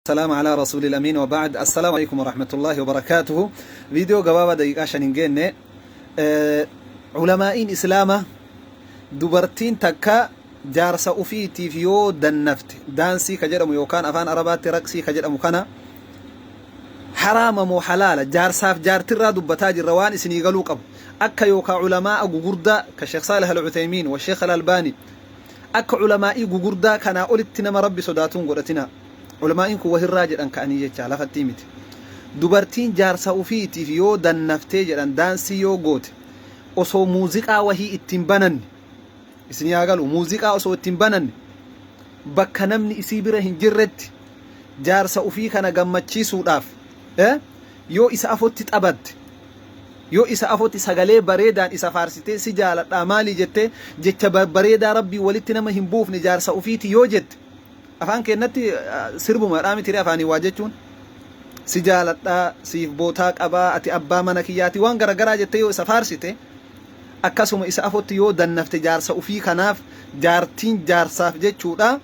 Salaam alaa rasuulil amiin wa ba'd. Assalaamu alaikum wa rahmatullahi wa barakaatuhu. Viidiyoo gabaabaa daqiiqaa 5 hin geenne. Ulamaa'iin Islaamaa dubartiin takka jaarsa ufiitiif yoo dannafte, daansii ka jedhamu yookaan afaan Arabaatti raqsii ka jedhamu kana, haraama moo halaala? Jaarsaaf jaartirraa dubbataa jirra, waan isinii galuu qabu akka yookaa ulamaa'a gugurdaa ka Sheekh Saalih Al-Uthaymiin wa Sheekh Al-Albaani, akka ulamaa'ii gugurdaa kanaa olitti nama Rabbi sodaatuun godhatinaa. Ulamaa'iin kun wahirraa jedhan ka'anii jecha lafattii miti. Dubartiin jaarsa ufiitiif yoo dannaftee jedhan, daansii yoo goote, osoo muuziqaa wahii itti hin bananne, isinii haa galu, muuziqaa osoo itti hin bananne, bakka namni isii bira hin jirretti jaarsa ufii kana gammachiisuudhaaf yoo isa afotti taphatte, yoo isa afotti sagalee bareedaan isa faarsitee, si jaaladhaa maalii jettee, jecha babbareedaa Rabbii walitti nama hin buufne jaarsa ufiiti yoo jette, afaan keennatti sirbumadhaa miti afaanii waa jechuun, si jaaladhaa, siif bootaa qabaa, ati abbaa mana kiyyaati, waan garagaraa jettee yoo isa faarsite, akkasuma isa afotti yoo dannafte jaarsa ufii kanaaf, jaartiin jaarsaaf jechuudha,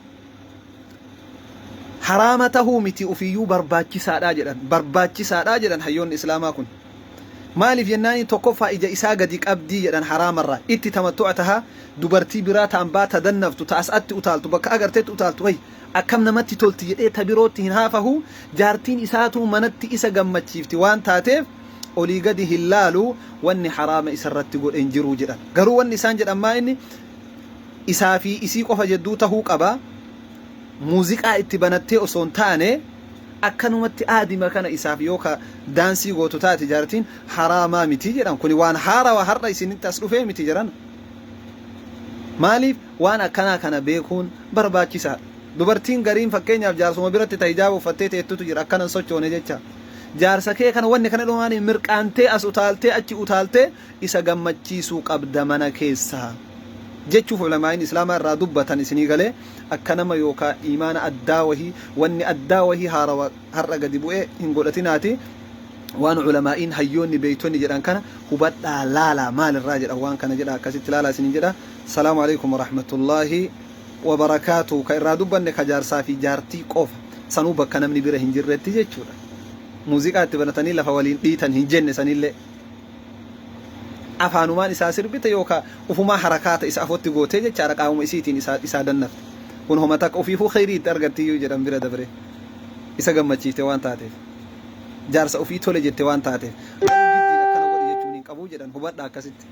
haraama tahuu miti, ufiyyuu barbaachisaadha jedhan. Barbaachisaadha jedhan hayyoonni Islaamaa kun. Maaliif jennaani, tokkoffaa ija isaa gadi qabdii jedhan haraamarraa, itti tamattu'a tahaa. Dubartii biraa ta ambaa ta dannaftu, ta as'atti utaaltu, bakka agartetti utaaltu, hay akkam namatti tolti jedhee ta birootti hin haafahu. Jaartiin isaatuu manatti isa gammachiifti waan taateef olii gadi hin laalu, wanni haraama isarratti godhe hin jiru jedhan. Garuu wanni isaan jedhan maa inni isaa fi isii qofa jedduu tahuu qaba. Muuziqaa itti banattee osoo hin taane, akkanumatti aadima kana isaaf yoo ka daansii gootu taate jaartiin, haraamaa miti jedhan. Kuni waan haarawa har'a isinitti as dhufee miti jedhan. Maaliif waan akkanaa kana beekuun barbaachisaadha? Dubartiin gariin fakkeenyaaf jaarsuma biratti ta hijaaba uffattee teettutu jira, akkana hin sochoone jecha. Jaarsa kee kana wanni kana dhumaani mirqaantee as utaaltee achi utaaltee isa gammachiisuu qabda mana keessaa jechuuf ulamaa'iin Islaamaa irraa dubbatan. Isinii galee? Akka nama yookaa iimaana addaa wahii, wanni addaa wahii haarawa har'a gadi bu'ee hin godhatinaati, waan ulamaa'iin, hayyoonni, beeytonni jedhan kana hubadhaa, laalaa, maalirraa jedhan waan kana jedha, akkasitti laalaa isinin jedha. Salaamu alaikum warahmatullaahi wabarakaatu. Ka irraa dubbanne ka jaarsaa fi jaartii qofa, sanuu bakka namni bira hin jirretti jechuudha. Muuziqaa itti banatanii lafa waliin dhiitan hin jenne. Sanillee afaanumaan isaa sirbite yookaa ufumaa harakaata isa afotti gootee jechaadha, qaamuma isiitiin isaa dannafte. Kun homa takka ufiifuu kheyrii itti argattiyyuu jedhan bira dabre, isa gammachiifte waan taateef, jaarsa ufii tole jette waan taateef. Garuu giddiin akkana godhi jechuun hin qabu jedhan. Hubadha akkasitti.